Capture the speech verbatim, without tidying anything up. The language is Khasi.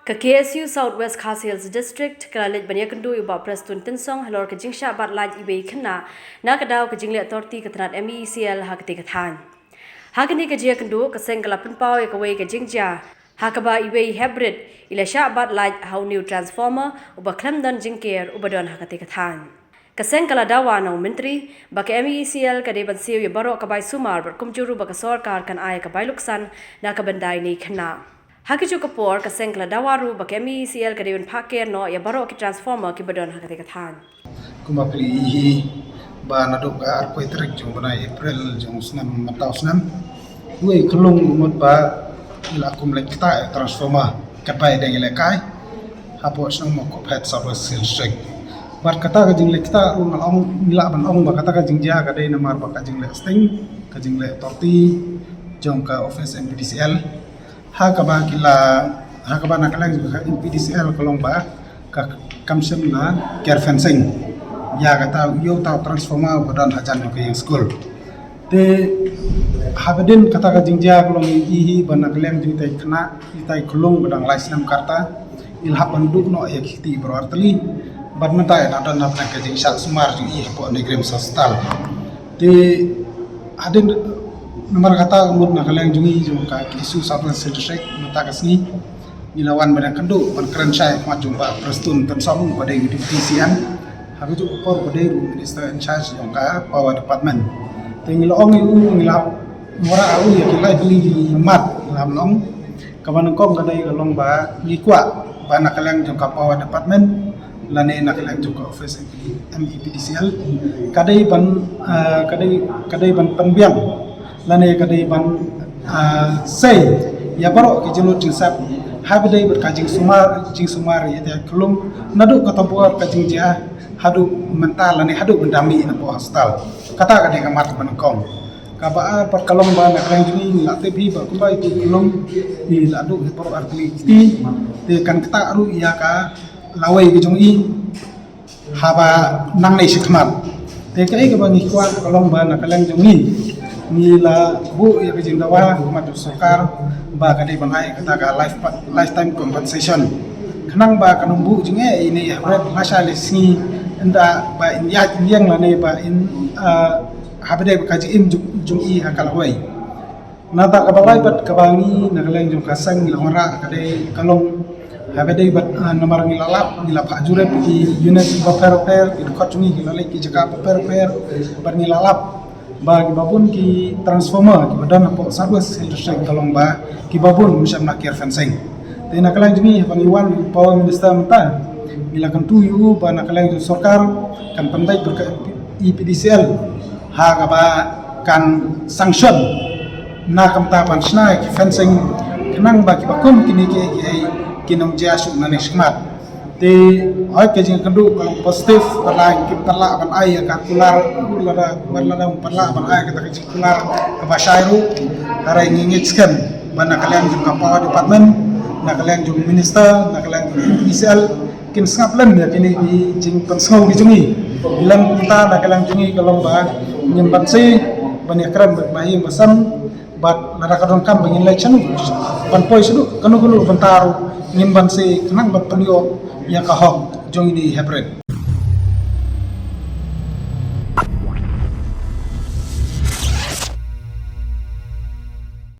Ka K S U South West Khasi Hills District ka la leit ban ïakynduh ïa u Bah Prestone Tynsong halor ka jingshah bat lait iwei i khynnah na ka daw ka jingleh torti ka tnat M E E C L ha katei ka thaiñ. Ha kane ka jingïakynduh ka seng ka la pynpaw ïa kawei ka jingjia ha kaba iwei i heprit i la shah bat lait ha une u transformer uba khlem don jingker uba don ha katei ka thaiñ. Ka seng ka la dawa na u Myntri ba ka M E E C L ka dei ban siew ïa baroh ka bai sumar bad kumjuh ruh ba ka sorkar kan ai ka bai luksan na ka bynta ine i khynnah. Ha kajuh ka por ka seng ka la dawa ruh ba ka M E E C L ka dei ban phah ker noh ïa baroh ki transformer kiba don ha katei ka thaiñ. Kumba phi i hi ba naduh ka arphew tarik jong u bnai April jong u snem mynta u snem, uwei i khyllung u mut ba i la kum leit ktah ïa u transformer katba i dang ïalehkai hapoh shnong Mawkhuphet, South West Khasi Hills District. Bad kata ka jingleit ktah ruh nga ong, ngi lah ban ong ba kata ka jingjia ka dei namar ba ka jingleh sting, ka jingleh torti jong ka office M P D C L. Ha kaba ki la, ha kaba na ka liang jong ka M P D C L ka long ba ka kam shym la ker fencing ïa kata, ïa uta u transformer uba don hajan jong ka ïing skul. Te haba dei kata ka jingjia ka long i hi ba na ka liang jong itai i khynnah, itai i khyllung ba dang lai snem ka rta, i la hap ban duh noh ïa ki kti baroh artylli. Bad mynta i la don hapdeng ka jingshah sumar jong i hapoh NEIGRIHMS Hospital. Te hadien namar kata ka mut na ka liang jong ngi jong ka K S U South West Khasi Hills District mynta ka sngi ngi la wan ban ïakynduh ban kren shai ha khmat jong u Bah Prestone Tynsong uba dei u Deputy C M, ha kajuh ka por uba dei ruh u Minister in charge jong ka Power Department. Te ngi la ong ïa u, ngi la wanrah ïa u ïa ki lai tylli ki mat, ngi la ong. Kaba nyngkong ka dei ka long ba ngi kwah ba na ka liang jong ka Power Department lane na ka liang jong ka office M E P D C L ka dei ban, ah, ka dei, ka dei ban pynbiang lane ka dei ban, ah, sei ïa baroh ki jinglut jingsep haba dei bad ka jingsumar, jingsumar ïa ita i khyllung naduh kata ka por ka jingjia haduh mynta lane haduh ban da mih napoh hospital. Kata ka dei ka mat kaba nyngkong. Kaba ar pat ka long ba na ka liang jong ngi ngi la tip hi ba kumba itu i khyllung i la duh hi baroh artylli ki kti, te kan ktah ruh ïa ka lawei ka jong i haba nangne shakhmat. Te kaei kaba ngi kwah ka long ba na ka liang jong ngi ngi la buh ïa ka jingdawa ha khmat u sorkar ba ka dei ban ai kata ka life pa-, lifetime compensation. Khnang ba kan ym buh jingeh ine i hapdeng lashai lashisngi ynda ba in ïaid in ïeng lane ba in, ah, haba dei ba ka jingim jong, jong i ha ka lawei. Nangta kaba lai pat kaba ngi na ka liang jong ka seng ngi la wanrah ka dei ka long haba dei bad, ah, namar ngi la lap, ngi la phah jurip ki unit bapher bapher, ki dkhot jong ngi ki la leit ki jaka bapher bapher bad ngi la lap ba kiba bun ki transformer kiba don hapoh South West Khasi Hills District ka long ba kiba bun ym shym la ker fencing. Te na ka liang jong ngi haba ngi wan u Power Minister mynta ngi la kyntu ïa u ba na ka liang jong sorkar kan pynbeit bad ka E P D C L ha kaba kan sanction na ka bynta ban shna ïa ki fencing khnang ba kiba kum kine kiei kiei kin ym jia shuh nangne shakhmat. Te hooid ka jingkynduh ka long positive, wat la kim pat lah ban ai ïa ka kular, wat la, wat la dang pat lah ban ai kata ka jingkular kaba shai ruh, hynrei ngi ngeit skhem ba na ka liang jong ka Power Department, na ka liang jong u Minister, na ka liang jong u P C L kin sngap lem ïa kine ki jingpynsngew ki jong ngi. Lem kumta na ka liang jong ngi ka long ba ngim banse ban ïakren bad ba ïing ba sem bad lada ka donkam ba ngin leit shaduh ban poi shaduh kano kano ka bynta ruh ngim banse khnang ban pynïoh ïa ka hok jong ine i heprit.